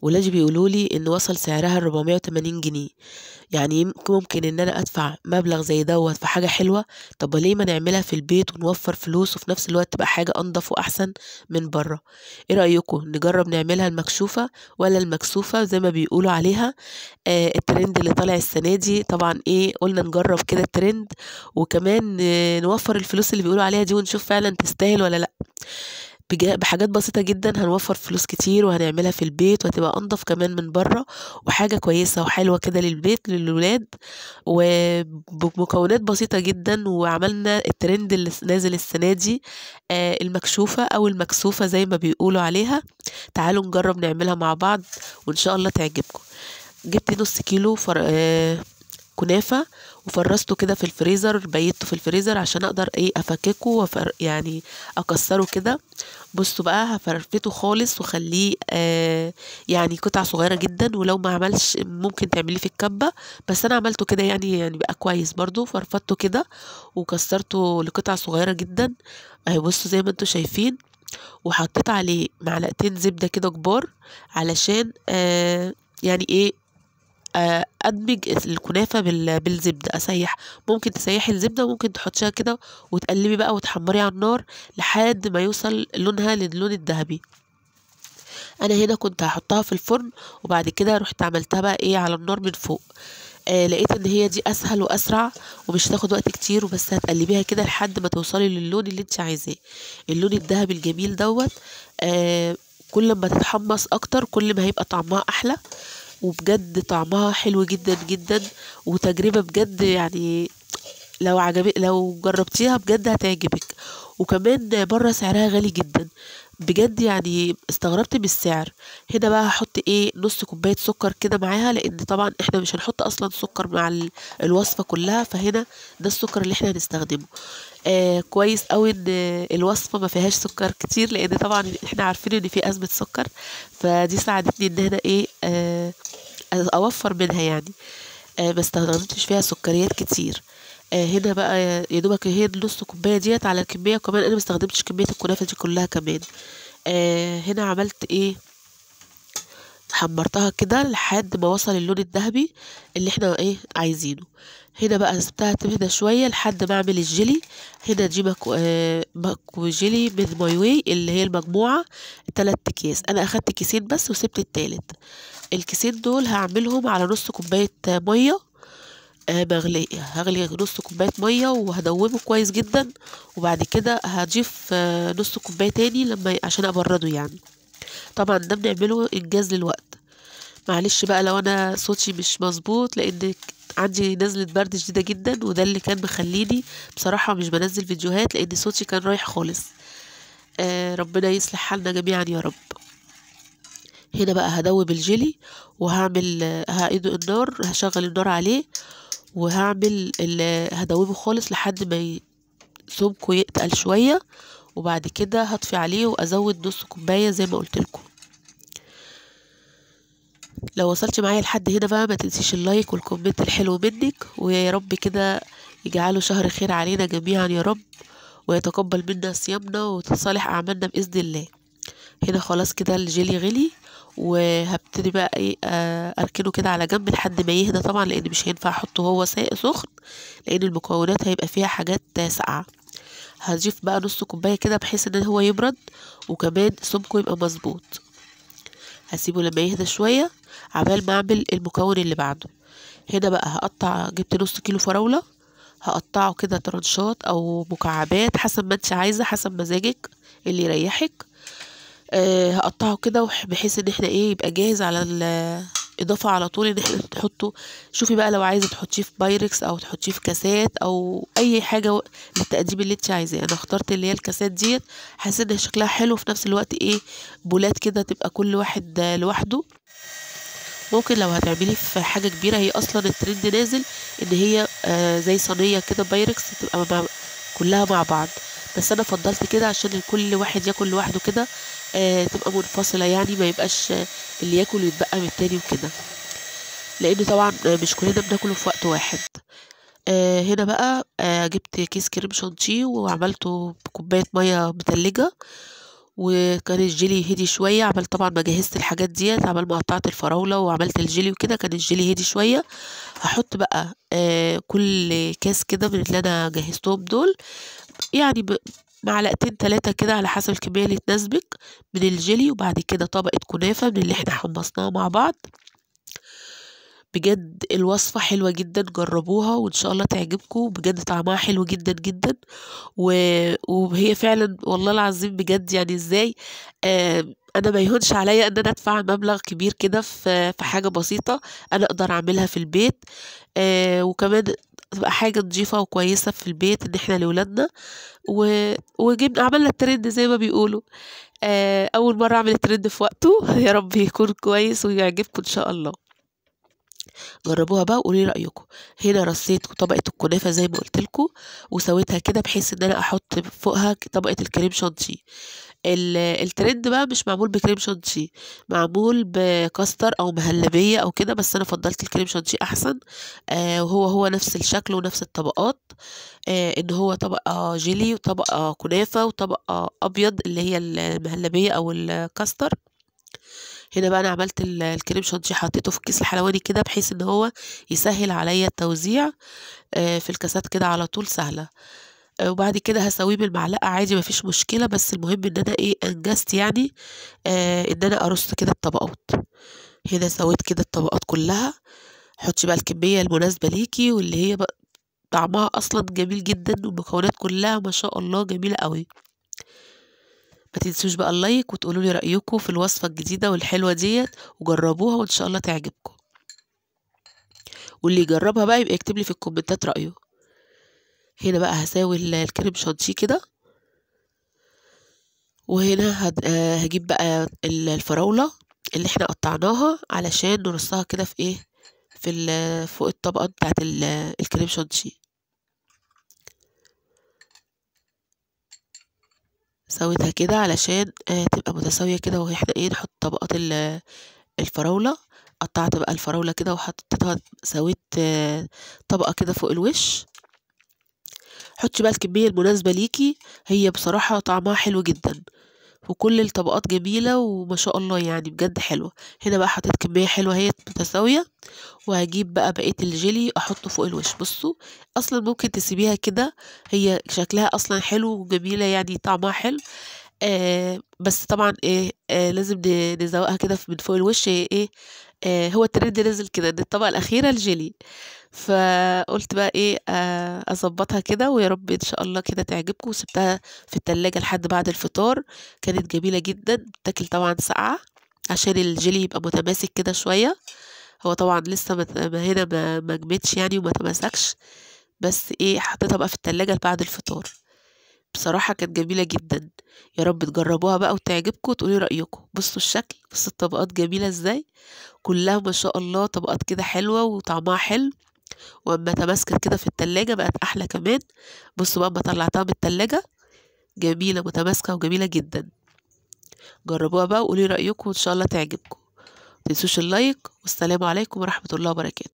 ولادي بيقولوا لي ان وصل سعرها 480 جنيه. يعني ممكن ان انا ادفع مبلغ زي دوت في حاجة حلوة؟ طب ليه ما نعملها في البيت ونوفر فلوس، وفي نفس الوقت تبقى حاجة انضف واحسن من بره؟ ايه رايكم نجرب نعملها المكشوفه ولا المكسوفه زي ما بيقولوا عليها؟ الترند اللي طالع السنة دي طبعا، ايه قلنا نجرب كده الترند، وكمان نوفر الفلوس اللي بيقولوا عليها دي، ونشوف فعلا تستاهل ولا لا. بحاجات بسيطة جدا هنوفر فلوس كتير، وهنعملها في البيت، وهتبقى أنضف كمان من بره، وحاجة كويسة وحلوة كده للبيت للولاد، وبمكونات بسيطة جدا. وعملنا الترند اللي نازل السنة دي، المكشوفة أو المكسوفة زي ما بيقولوا عليها. تعالوا نجرب نعملها مع بعض وإن شاء الله تعجبكم. جبت نص كيلو كنافة وفرزته كده في الفريزر، بيته في الفريزر عشان اقدر ايه افككه يعني اكسره كده. بصوا بقى هفرفته خالص وخليه يعني قطع صغيرة جدا، ولو ما عملش ممكن تعمليه في الكبه، بس انا عملته كده يعني بقى كويس برضو. فرفته كده وكسرته لقطع صغيرة جدا اهي، بصوا زي ما انتوا شايفين. وحطيت عليه معلقتين زبدة كده كبار علشان يعني ايه ادمج الكنافه بالزبده، اسيح. ممكن تسيحي الزبدة وممكن تحطيها كده وتقلبي بقى وتحمري على النار لحد ما يوصل لونها للون الذهبي. انا هنا كنت هحطها في الفرن، وبعد كده رحت عملتها بقى ايه على النار من فوق. لقيت ان هي دي اسهل واسرع ومش هتاخد وقت كتير، وبس هتقلبيها كده لحد ما توصلي للون اللي انت عايزاه، اللون الذهبي الجميل دوت. كل ما تتحمص اكتر كل ما هيبقى طعمها احلى، وبجد طعمها حلو جدا جدا، وتجربة بجد يعني لو جربتيها بجد هتعجبك. وكمان بره سعرها غالي جدا بجد، يعني استغربت من السعر. هنا بقى هحط ايه نص كوباية سكر كده معاها، لان طبعا احنا مش هنحط اصلا سكر مع الوصفة كلها، فهنا ده السكر اللي احنا هنستخدمه. كويس قوي ان الوصفة ما فيهاش سكر كتير، لان طبعا احنا عارفين ان في ازمة سكر، فدي ساعدتني ان هنا ايه اوفر منها يعني، ما استخدمتش فيها سكريات كتير. هنا بقى يا دوبك هي نص كوباية ديت على الكمية، وكمان انا ما استخدمتش كمية الكنافه دي كلها كمان. هنا عملت ايه، حمرتها كده لحد ما وصل اللون الذهبي اللي احنا ايه عايزينه. هنا بقى سبتها تهدى شوية لحد ما اعمل الجيلي. هنا دي ماكو جيلي من ماي واي اللي هي المجموعة 3 اكياس، انا اخدت كيسين بس وسبت التالت. الكيسين دول هعملهم على نص كوباية مية مغليه، هغلي نص كوباية مية وهدوبه كويس جدا، وبعد كده هضيف نص كوباية تاني لما عشان ابرده يعني. طبعا ده بنعمله انجاز للوقت. معلش بقى لو انا صوتي مش مظبوط، لان عندي نزلة برد شديدة جدا، وده اللي كان مخليني بصراحة مش بنزل فيديوهات، لان صوتي كان رايح خالص. ربنا يصلح حالنا جميعا يا رب. هنا بقى هدوب الجيلي وهعمل هقيد النار، هشغل النار عليه وهعمل هدوبه خالص لحد ما سمكة يتقل شوية، وبعد كده هطفي عليه وازود نص كوباية زي ما قلت لكم. لو وصلت معايا لحد هنا بقى ما تنسيش ال like وال comment الحلو منك، ويا رب كده يجعله شهر خير علينا جميعا يا رب، ويتقبل منا صيامنا وتصالح اعمالنا باذن الله. هنا خلاص كده الجيلي غلي، وهبتدي بقى ايه اركنه كده على جنب لحد ما يهدى طبعا، لان مش هينفع احطه هو سخن، لان المكونات هيبقى فيها حاجات ساقعه. هضيف بقى نص كوباية كده بحيث ان هو يبرد، وكمان سمكة يبقى مظبوط. هسيبه لما يهدى شوية عبال ما اعمل المكون اللي بعده. هنا بقى هقطع، جبت نص كيلو فراوله، هقطعه كده ترنشات او مكعبات حسب ما انت عايزه، حسب مزاجك اللي يريحك. هقطعه كده بحيث ان احنا ايه يبقى جاهز على الاضافة على طول ان احنا نحطه. شوفي بقى لو عايزه تحطيه في بايركس او تحطيه في كاسات او اي حاجة للتقديم اللي انت عايزاه. انا اخترت اللي هي الكاسات ديت، حسيت ان شكلها حلو، في نفس الوقت ايه بولات كده تبقى كل واحد لوحده. ممكن لو هتعملي في حاجة كبيرة، هي اصلا الترند نازل ان هي زي صينية كده بايركس تبقى كلها مع بعض، بس انا فضلت كده عشان كل واحد ياكل لوحده كده، تبقى منفصلة يعني، ما يبقاش اللي ياكل ويتبقى من التاني وكده، لان طبعا مش كلنا بناكله في وقت واحد. هنا بقى جبت كيس كريم شانتيه وعملته بكوبايه مية متلجه، وكان الجيلي هدي شوية. عملت طبعا ما جهزت الحاجات ديت، عمل ما قطعت الفراوله وعملت الجيلي وكده، كان الجيلي هدي شوية. هحط بقى كل كاس كده من اللي انا جهزتهم دول، يعني معلقتين 3 كده على حسب الكمية اللي تناسبك من الجيلي، وبعد كده طبقه كنافه من اللي احنا حمصناها مع بعض. بجد الوصفة حلوة جدا، جربوها وان شاء الله تعجبكم، بجد طعمها حلو جدا جدا. وهي فعلا والله العظيم بجد، يعني ازاي انا ما يهونش عليا ان انا ادفع مبلغ كبير كده في حاجة بسيطة انا اقدر اعملها في البيت، وكمان تبقى حاجة نظيفة وكويسة في البيت ان احنا لولادنا. وجبنا عملنا الترند زي ما بيقولوا، اول مرة اعمل الترند في وقته. يا رب يكون كويس ويعجبكم ان شاء الله. جربوها بقى وقولي رأيكم. هنا رصيت طبقة الكنافة زي ما قلت لكم، وسويتها كده بحيث ان انا احط فوقها طبقة الكريم شانتيه. الترند بقى مش معمول بكريم شانتيه، معمول بكاستر او مهلبية او كده، بس انا فضلت الكريم شانتيه احسن. وهو هو نفس الشكل ونفس الطبقات، ان هو طبقة جيلي وطبقة كنافة وطبقة ابيض اللي هي المهلبية او الكاستر. هنا بقى انا عملت الكريم شانتيه، حطيته في الكيس الحلواني كده بحيث ان هو يسهل عليا التوزيع في الكاسات كده على طول سهلة. وبعد كده هسويه بالمعلقه عادي مفيش مشكلة، بس المهم ان انا ايه انجزت، يعني ان انا ارص كده الطبقات. هنا سويت كده الطبقات كلها. حطي بقى الكمية المناسبة ليكي واللي هي بقى طعمها اصلا جميل جدا، والمكونات كلها ما شاء الله جميلة قوي. ما تنسوش بقى ال like وتقولوا لي رأيكم في الوصفة الجديدة والحلوة ديت، وجربوها وان شاء الله تعجبكم. واللي يجربها بقى يبقى يكتب لي في الكومنتات رأيه. هنا بقى هساوي الكريم شانتيه كده، وهنا هجيب بقى الفراولة اللي احنا قطعناها علشان نرصها كده في ايه، في فوق الطبقة بتاعت الكريم شانتيه. سويتها كده علشان تبقى متساوية كده، واحنا ايه نحط طبقات الفراولة. قطعت بقى الفراولة كده وحطيتها، سويت طبقة كده فوق الوش. حطي بقى الكمية المناسبة ليكي، هي بصراحة طعمها حلو جدا وكل الطبقات جميلة وما شاء الله، يعني بجد حلوة. هنا بقى حطيت كمية حلوة هي متساوية، وهجيب بقى بقية الجيلي احطه فوق الوش. بصوا اصلا ممكن تسيبيها كده، هي شكلها اصلا حلو وجميلة، يعني طعمها حلو. بس طبعا ايه لازم نزوقها كده من فوق الوش. ايه هو الترند نزل كده ان الطبقة الأخيرة الجيلي، فقلت بقى ايه اظبطها كده، ويا رب ان شاء الله كده تعجبكم. وسبتها في التلاجة لحد بعد الفطار، كانت جميلة جدا. بتاكل طبعا ساقعة عشان الجيلي يبقى متماسك كده شوية. هو طبعا لسه ما هنا ما جمدش يعني وما تماسكش، بس ايه حطيتها بقى في التلاجة بعد الفطار. بصراحة كانت جميلة جدا، يا رب تجربوها بقى وتعجبكم وتقولي رأيكم. بصوا الشكل، بصوا الطبقات جميلة ازاي، كلها ما شاء الله طبقات كده حلوة وطعمها حلو. واما تماسكت كده في التلاجة بقت احلى كمان. بصوا بقى اما طلعتها من التلاجة جميلة متماسكة وجميلة جدا. جربوها بقى وقولي رأيكم وان شاء الله تعجبكم. متنسوش اللايك، والسلام عليكم ورحمة الله وبركاته.